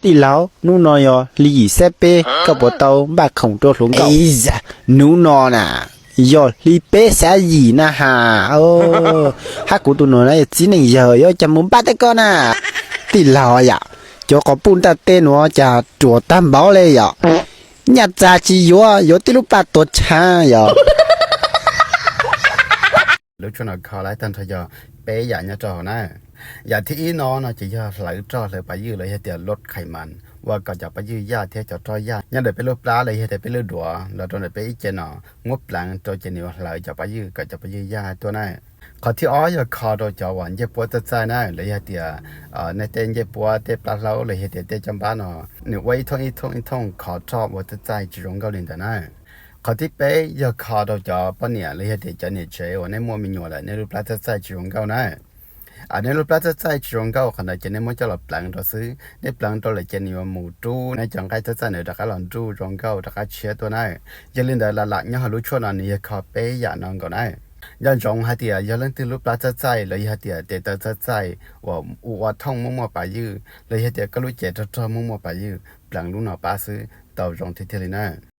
Tij laug, hnub no yog hli yim xab peb, koj puas tau npaj khoom rau hluas nkauj? Hnub no na, yog hli peb xab yim na has. Hab kuv tus nus na yog txiv neej yawg, yuav cas mus npaj teb koj na. Tij laug yom, cov quas puj ntaj teb nuav cas ruam tag npaum le yom. Nyaj txag tsis yuav, yuav tib lub plab tuag tshaav yom. Lub tshuaj no kho lawm tag nrho yog peb yam nyob rau hauv na. Yam thib ib no no ces yog hlawv roj hlawv pas ywj los yog tias lub qhais mas, ua kom cov pas ywj yaj thiab cov roj yaj nyob ntawm peb lub plab los yog tias peb lub duav los rau ntawm peb ib ce no, muab pleev rau ces nws yuav hlawv cov pas ywj kom cov pas ywj yaj tuaj na. Qhov thib ob yog kho rau cov uas ncej puab txaij txaij na, los yog tias nej tej ncej puab tej plab hlaub los yog tias tej caj npab no, nws ua ib thooj ib thooj ib thooj kho roj ua txaij txaij tsis zoo nkauj li ntawd na. Qhov thib peb yog kho rau cov poj niam los yog tias cov niam tsev uas nej muaj me nyuam lawm nej lub plab txaij txaij tsis zoo nkauj na. Nej lub plab txaij txaij tsis zoo nkauj qhov ntawd ces nej muab coj los pleev rau xwb, nej pleev rau lawm ces nws yuav mus rub nej cov nqaij txaij txaij ntawd rov qab los nruj zoo nkauj rov qab tshiab tuaj na. Yog li ntawd lam lam nyob hauv lub tshuaj no nws yog kho peb yam no nkaus na. Nco ntsoov hais tias yog leej twg lub plab txaij txaij los yog tias tes taw txaij txaij uas ua ua thooj muaj muaj pas ywj los yog tias koj lub cev rog rog muaj muaj pas ywj, pleev lub no pab xwb tau zoo tiag tiag li na.